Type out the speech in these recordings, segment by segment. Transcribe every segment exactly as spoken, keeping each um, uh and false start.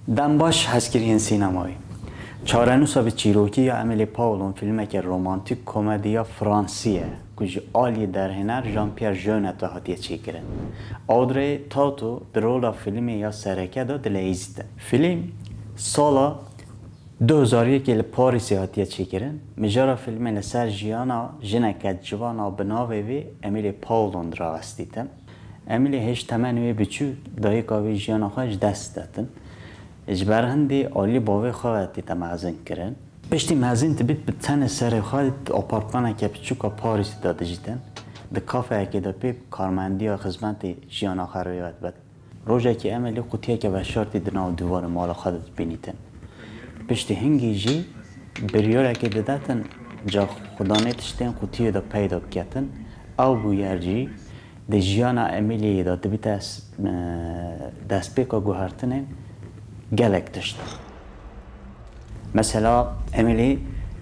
Dem baş hezkiriyên sînemayê. Çarenûsa bi çîrokî ya Emily Paulon filmeke romantîk komedî ya fransî ye ku ji aliyê derhêner Jean-Pierre Jeunet ve hatiye çêkirin. Audrey Tautou di rola filmê ya sereke de dileyîzîtin. Film sala du hezar yekê li Parîsê hatiye çêkirin. Mijara filmê li ser jiyana jineke ciwana bi navê vê Emily Paulon dirawestîtin. Emily hêj temenê wê biçûk dayika wê jiyana xwe ji dest detin. Ji ber hindê alî bavê xwe ve tête mezin kirin. Piştî mezin dibît, bi tenê serê xwe di apartmaneke biçûk a Parîsê de dijîtin. Di kafeyekê de pê karmendiya xizmetê jiyana xwe rêya dibet. Rojekê Emily qutiyeke veşartî di nav dîwarê mala xwe de dibînîtin. Piştî hingî jî biryarekê didetin, ca xudanê tiştên qutiyê de peyda biketin. Ew bûyer jî di jiyana Emily'yê de dibîte s-, e, destpêka guhertinên gelek tişt. Mesela Emily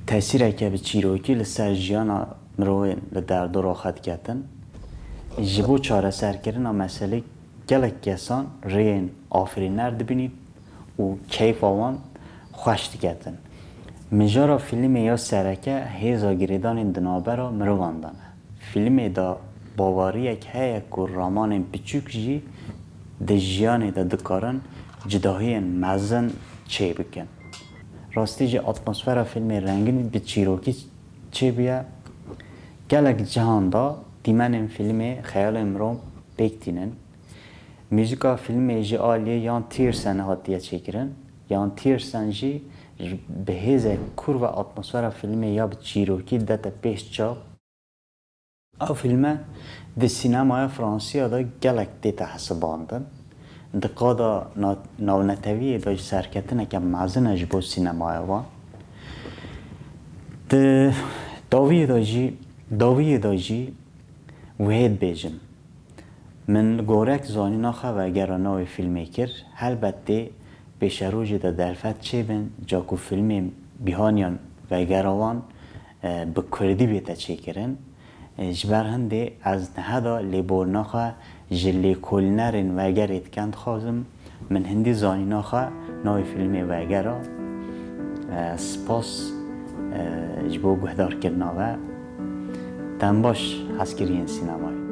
tesîreke bi çîrokî li ser jiyana mirovên li derdora xwe diketin. Ji bo çareserkirina meselê gelek kesan rêyên afirîner dibînîn û keyfa wan xweş diketin. Mijara filmê ya sereke hêza girêdanên di navbera mirovan de ne. Filmê de baweriyek heye ku ramanên piçûk jî di jiyanê de dikarin cudahiyên mezin çêbikin. Rastî jî atmosfera filmê rengîn bi çîrokî çêbûye. Gelek cihan de dîmenên filmê xeyalên mirovan pêk tînin. Muzîka filmê ji aliyê Yann Tiersen hatiye çêkirin. Yann Tiersen jî bi hêzek kûr ve atmosfera filmê ya bi çîrokî didete pêş çav. Ev filme di sînemaya Fransiya de gelek tête hesibandin. Di qada na-, navnetewiyê de jî serketineke mezin e ji bo sînemaya wan. Di dawiyê de jî, dawiyê de jî wê dibêjim. Min li gorek zanîna xwe vegera navê filmê kir. Helbet tê pêşerojê de derfet çêbin, ca ku filmên bîhaniyan vegera wan, e, bi kurdî bête çêkirin. E, ji ber hindê ez niha de lêborîna xwe ji lêkolînerên vegerê dikem dixwazim. Min hindî zanîna xwe navê filmê vegera. E, spas, e, ji bo guhdarkirina we. Dem baş hezkiriyên sînemayê.